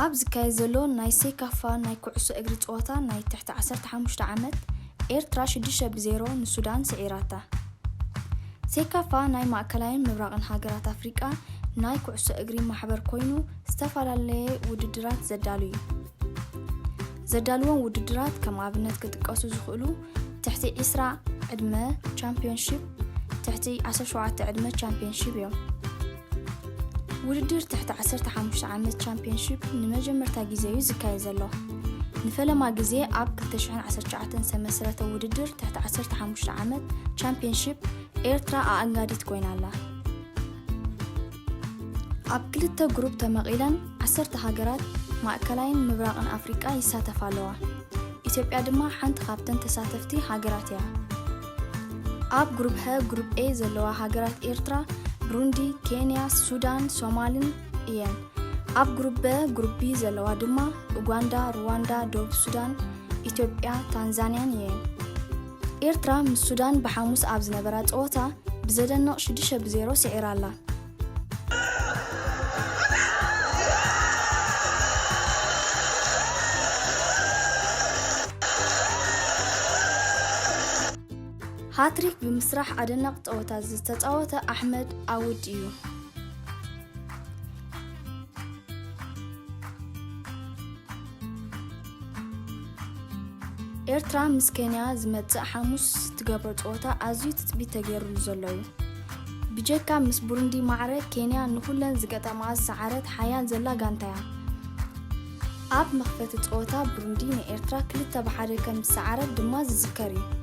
ኣብ ዝካየድ ዘሎ ናይ ሴካፋ ናይ ኩዕሶ እግሪ ጸወታ ናይ ትሕቲ ዓሰርተ ሓሙሽተ ዓመት፣ ኤርትራ ሽዱሽተ ብዜሮ ንሱዳን ስዒራታ። ሴካፋ ናይ ማእከላይን ምብራቕን ሃገራት ኣፍሪቃ ናይ ኩዕሶ እግሪ ማሕበር ኮይኑ ዝተፈላለየ ውድድራት ዘዳሉ እዩ። ዘዳልዎም ውድድራት ከም ኣብነት ክጥቀሱ ዝኽእሉ ትሕቲ ዕስራ ዕድመ ቻምፒዮንሺፕ፣ ትሕቲ ዓሰርተ ሸውዓተ ዕድመ ቻምፒዮንሺፕ እዮም። ውድድር ትሕቲ ዓሰርተ ሓሙሽተ ዓመት ቻምፒዮንሺፕ ንመጀመርታ ግዜ እዩ ዝካየድ ዘሎ። ንፈለማ ግዜ ኣብ ክልተ ሽሕን ዓሰርተ ትሽዓተን ዝተመስረተ ውድድር ትሕቲ ዓሰርተ ሓሙሽተ ዓመት ቻምፒዮንሺፕ ኤርትራ ኣኣንጋዲት ኮይና ኣላ። ኣብ ክልተ ግሩፕ ተመቒለን ዓሰርተ ሃገራት ማእከላይን ምብራቕን ኣፍሪቃ ይሳተፋ ኣለዋ። ኢትዮጵያ ድማ ሓንቲ ካብተን ተሳተፍቲ ሃገራት እያ። ኣብ ግሩፕ ሀ፣ ግሩፕ ኤ ዘለዋ ሃገራት ኤርትራ፣ ብሩንዲ፣ ኬንያ፣ ሱዳን፣ ሶማልን እየን። ኣብ ግሩፕ በ፣ ግሩፕ ቢ ዘለዋ ድማ ኡጋንዳ፣ ሩዋንዳ፣ ደቡብ ሱዳን፣ ኢትዮጵያ፣ ታንዛንያን እየን። ኤርትራ ምስ ሱዳን ብሓሙስ ኣብ ዝነበራ ጸወታ ብዘደንቕ ሽዱሽተ ብዜሮ ስዒራ ኣላ። ሃትሪክ ብምስራሕ ኣደናቂ ጸወታ ዝተጻወተ ኣሕመድ ኣውድ እዩ። ኤርትራ ምስ ኬንያ ዝመጽእ ሓሙስ ትገብሮ ጸወታ ኣዝዩ ትጽቢት ተገይሩሉ ዘሎ እዩ። ብጀካ ምስ ቡሩንዲ ማዕረ፣ ኬንያ ንኹለን ዝገጠማ ዝሰዓረት ሓያል ዘላ ጋንታ እያ። ኣብ መኽፈቲ ጸወታ ቡሩንዲ ንኤርትራ ክልተ ብሓደ ከም ዝሰዓረት ድማ ዝዝከር እዩ።